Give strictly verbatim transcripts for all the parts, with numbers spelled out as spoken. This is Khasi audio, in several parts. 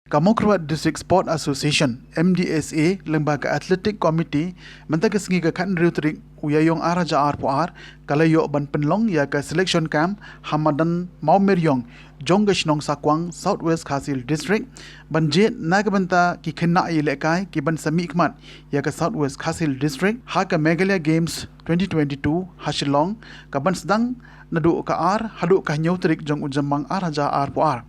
Ka Mawkyrwat District Sport Association, M D S A, lyngba ka Athletic Committee, mynta ka sngi ka khathynriew tarik u Ïaïong ar hajar arphew ar, ka la ïoh ban pynlong ïa ka selection camp ha madan Mawmeriong jong ka shnong Sakwang, South West Khasi Hills District, ban jied na ka bynta ki khynnah ïalehkai ki ban sa mihkhmat ïa ka South West Khasi Hills District ha ka Meghalaya Games twenty twenty-two ha Shillong, ka ban sdang naduh ka ar haduh ka hynñiew tarik jong u Jymmang ar hajar arphew ar.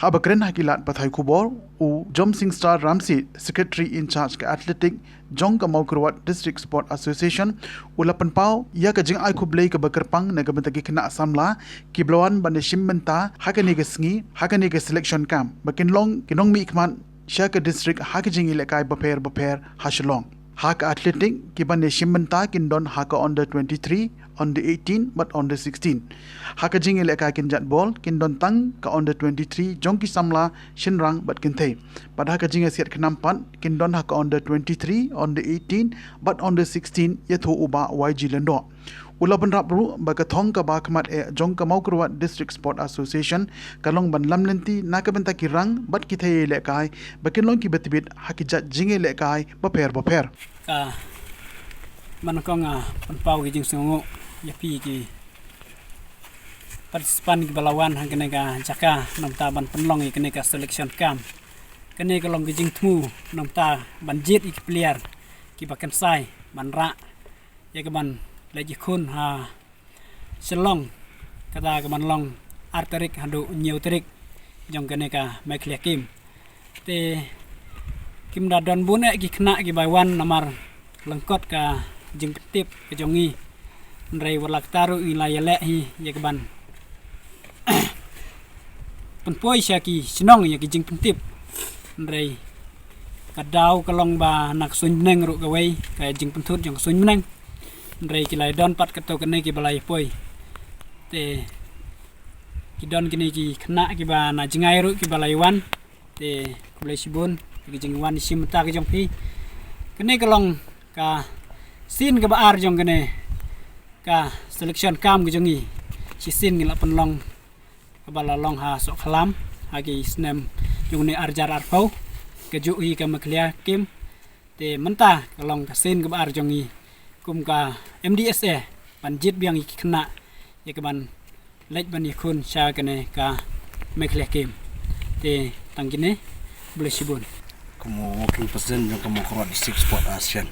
Haba kren ha ki lad pathai khubor, u Jomsing Star Ramsi, Secretary in Charge ka Athletic jong ka Mawkyrwat District Sport Association, u la pynpaw ïa ka jingai khublei kaba kyrpang na ka bynta ki khynnah samla kiba la wan ban ïashim bynta ha kane ka sngi ha kane ka selection camp ba kin long ki nongmihkhmat sha ka district ha ki jingïalehkai bapher bapher ha Shillong. Ha ka athletic, ki ban ïashim bynta kin don ha ka under twenty-three, under eighteen bad under sixteen. Ha ka jingïalehkai kynjat bol, kin don tang ka under twenty-three jong ki samla shynrang bad kynthei. Bad ha ka jingïasiat khnam pat, kin don ha ka under twenty-three, under eighteen bad under sixteen, ïathuh u Bah Y G Lyngdoh. U la bynrap ruh ba ka thong kaba khmat eh jong ka Mawkyrwat District Sport Association ka long ban lam lynti na ka bynta ki rank bad ki thei ïalehkai ba kin long kiba tbit ha ki jait jingïalehkai bapher bapher. Ka man kong a pynpaw ki jingsngewnguh ïa phi ki participant kiba la wan ha kane ka jaka namar ban pynlong ïa kane ka selection camp. Kane ka long ka jingthmu namar ban jied ïa ki player kiba kynsai ban rah ïa ka ban leit ïakhun ha Shillong, kata ka ban long ar tarik haduh hynñiew tarik jong kane ka Meghalaya Games. Te kim da don bun eh ki khynnah kiba wan namar lyngkot ka jingpyntip ka jong ngi. Hynrei wat la katta ruh ngi la ïaleh hi ïa ka ban pynpoi sha ki shnong ïa ki jingpyntip. Hynrei ka daw ka long ba na ka suiñ bneng ruh kawei ka jingpynthut jong ka suiñ bneng. Hynrei ki la don pat katto katne kiba la ïa poi. Te ki don kine ki khynnah kiba na jngai ruh kiba la ïa wan. Te khublei shibun ki jingwan ïashim bynta ka jong phi. Kane ka long ka sien kaba ar jong kane ka selection camp ka jong ngi. Shisien ngi la pynlong kaba la long ha Sohkhlam ha ki snem jong une ar hajar arphew, ka juh hi ka Meghalaya Games. Te mynta ka long ka sien kaba ar jong ngi kum ka M D S A ban jied biang ïa ki khynnah ïa ka ban leit ban ïakhun sha kane ka Meghalaya Games. Te tang kine, khublei shibun. Kum u working president jong ka Mawkyrwat District Sport Association,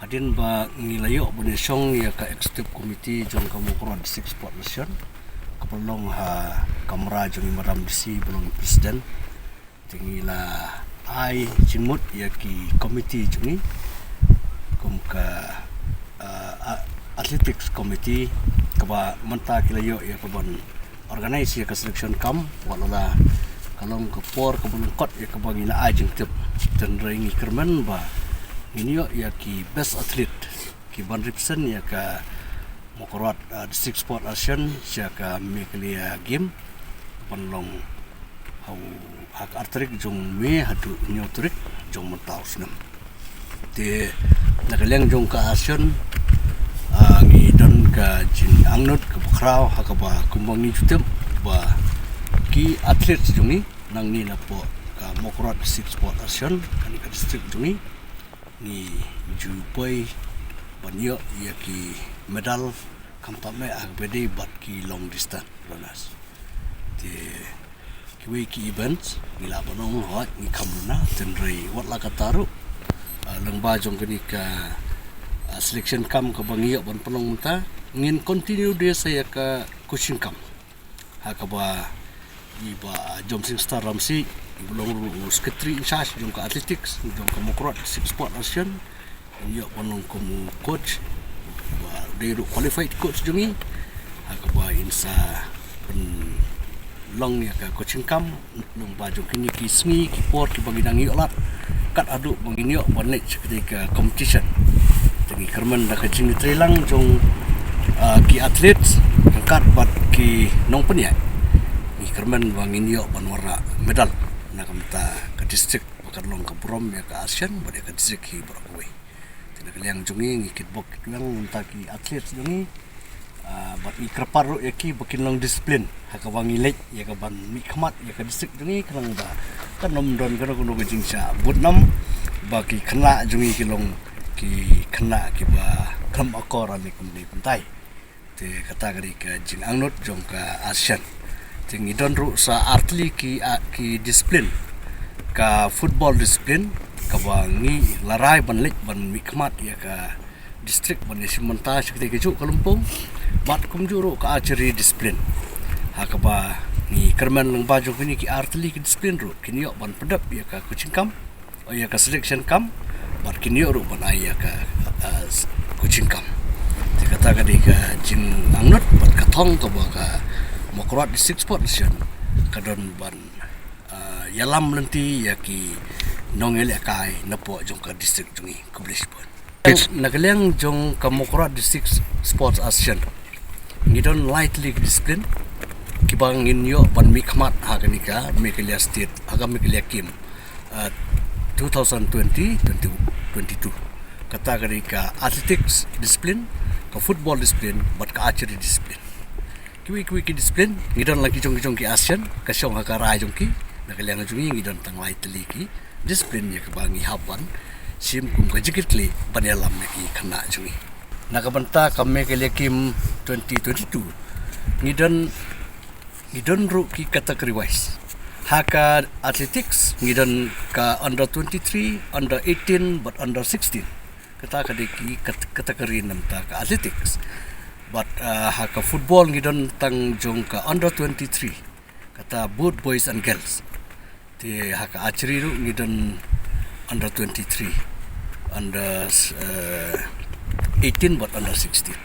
hadien ba ngi la ïoh ban ïashong ïa ka executive committee jong ka Mawkyrwat District Sport Association, kaba long ha kamra jong i Madam D C ba long i president. Te ngi la ai jingmut ïa ki committee jong ngi kum ka, ah, a-, athletics committee, kaba mynta ki la ïoh ïa ka ban organize ïa ka selection camp, wat la ka long ka por kaba lyngkot ïa kaba ngi la ai jingtip. Te hynrei ngi kyrmen ba ngin ïoh ïa ki best athlete ki ban represent ïa ka Mawkyrwat, ah, District Sport Association sha ka Meghalaya Games ban long ha u, ha ka ar tarik jong May haduh hynñiew tarik jong mynta u snem. Te na ka liang jong ka association, ah, ngi don ka jingangnud kaba khraw ha kaba kumba ngi ju tip ba ki athlete jong ngi nangne napoh ka Mawkyrwat District Sport Association, kane ka district jong ngi, ngi ju poi ban ïoh ïa ki medal, khamtam eh ha kaba ïadei bad ki long distance runners. Te kiwei ki events ngi lah ban ong hooid ngi kham runa, te hynrei wat la katta ruh, ah, lyngba jong kane ka, ah, selection camp kaba ngi ïoh ban pynlong mynta, ngin continue de sa ïa ka coaching camp. Ha kaba i Bah Jomsing Star Ramsi, iba long ruh u secretary in charge jong ka athletics jong ka Mawkyrwat District Sport Association, in ïoh ban long kum u coach, ba dei ruh qualified coach jong ngi. Ha kaba in sa pynlong ïa ka coaching camp lyngba jong kine ki sngi ki por kiba ngi dang ïoh lad, kat haduh ba ngin ïoh ban leit sha kane ka competition. Te ngi kyrmen da ka jingïatreilang jong, ah, ki athletes ryngkat bad ki nongpynïaid, ngi kyrmen ba ngin ïoh ban wanrah medal na ka bynta ka district ba kan long ka burom ïa ka association bad ïa ka district hi baroh kawei. Te na ka liang jong ngi, ngi kitbok kitwang na ka bynta ki athletes jong ngi. Ah, bad ngi kyrpad ruh ïa ki ba kin long discipline ha kaba ngi leit ïa ka ban mihkhmat ïa ka district jong ngi, khnang ba kan ym don kano kano ka jingshah bud nam, ba ki khynnah jong ngi ki long ki khynnah kiba khlem akor ha kane ka pyntai. Te kata ka dei ka jingangnud jong ka ASEAN. Te ngi don ruh sa artylli ki, ah, ki discipline. Ka football discipline kaba ngi la rai ban leit ban mihkhmat ïa ka district ban ïashim bynta sha katei kajuh ka lympung. Bad kumjuh ruh ka archery discipline, ha kaba ngi kyrmen lyngba jong kine ki artylli ki discipline ruh kin ïoh ban pyndep ïa ka coaching camp, ïa ka selection camp, bad kin ïoh ruh ban ai ïa ka, ah, coaching camp. Te kata ka dei ka jingangnud bad ka thong kaba ka Mawkyrwat District Sports Association ka don ban, ah, ïalam lynti ïa ki nongïalehkai napoh jong ka district jong ngi. Khublei shibun. Na ka liang jong ka Mawkyrwat District Sports Association, ngi don lai tylli ki discipline kiba ngin ïoh ban mihkhmat ha kane ka Meghalaya State, ha ka Meghalaya Game, ah, twenty twenty, twenty twenty-two. Kata ka dei ka athletics discipline, ka football discipline bad ka archery discipline. Kiwei kiwei ki discipline ngi don la ki jong ki jong ki ASEAN, ka shong ha ka rai jong ki. Na ka liang jong ngi, ngi don tang lai tylli ki discipline ïa kaba ngi hap ban shim kum ka jingkitkhlieh ban ïalam ïa ki khynnah jong ngi. Na ka bynta ka Meghalaya Game twenty twenty-two, ngi don, ngi don ruh ki category wise. Ha ka athletics ngi don ka under twenty-three, under eighteen bad under sixteen. Kata ka dei ki kat-, category na bynta ka athletics. Bad, ah, ha ka football ngi don tang jong ka under twenty-three, kata both boys and girls. Te ha ka archery ruh ngi don under twenty-three, under, eh, eighteen bad under sixteen.